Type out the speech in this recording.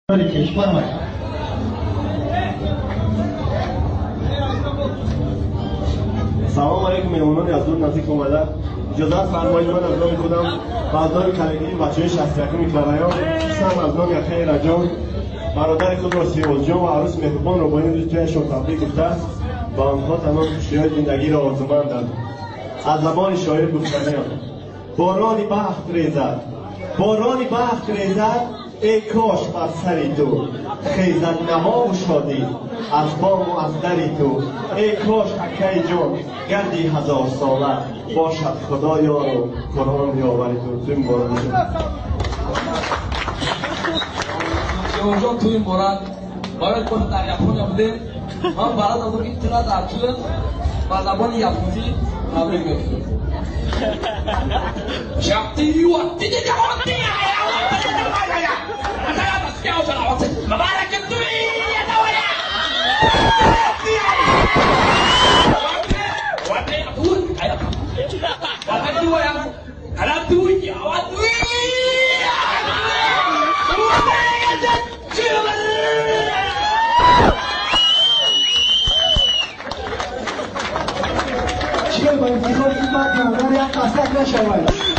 Фармоед. Салом алейкум, меҳмонони аз дур наздик омада. Иҷозат фармоед, ман аз номи худам ва аз номи коллективи бачаҳои 61 микрорайон, хусусан аз номи акаи Раҷон, бародари худро Сиёзҷон ва арӯси меҳрубонро бо ин рӯзи тӯяшон табрик гуфта, ба онҳо тамоми хушиҳои зиндагиро орзумандам. Аз забони шоир гуфтаниям: борони бахт резад, борони бахт резад, эй кош бар сари ту хезад навову шодӣ аз бому аз дари ту. Эй кош акаи ҷон гарди ҳазорсола бошад, Худо ёру Қуръон ёвари ту. Тӯй муборак бошад. Сиёзҷон, тӯй муборак. Барои мо дар Япония будем, ман барад будам, ки тура дар тӯй ба забони японӣ табрик мекунам. Чӣ ба ифтихори ин мард, модар, як қасак нашавад.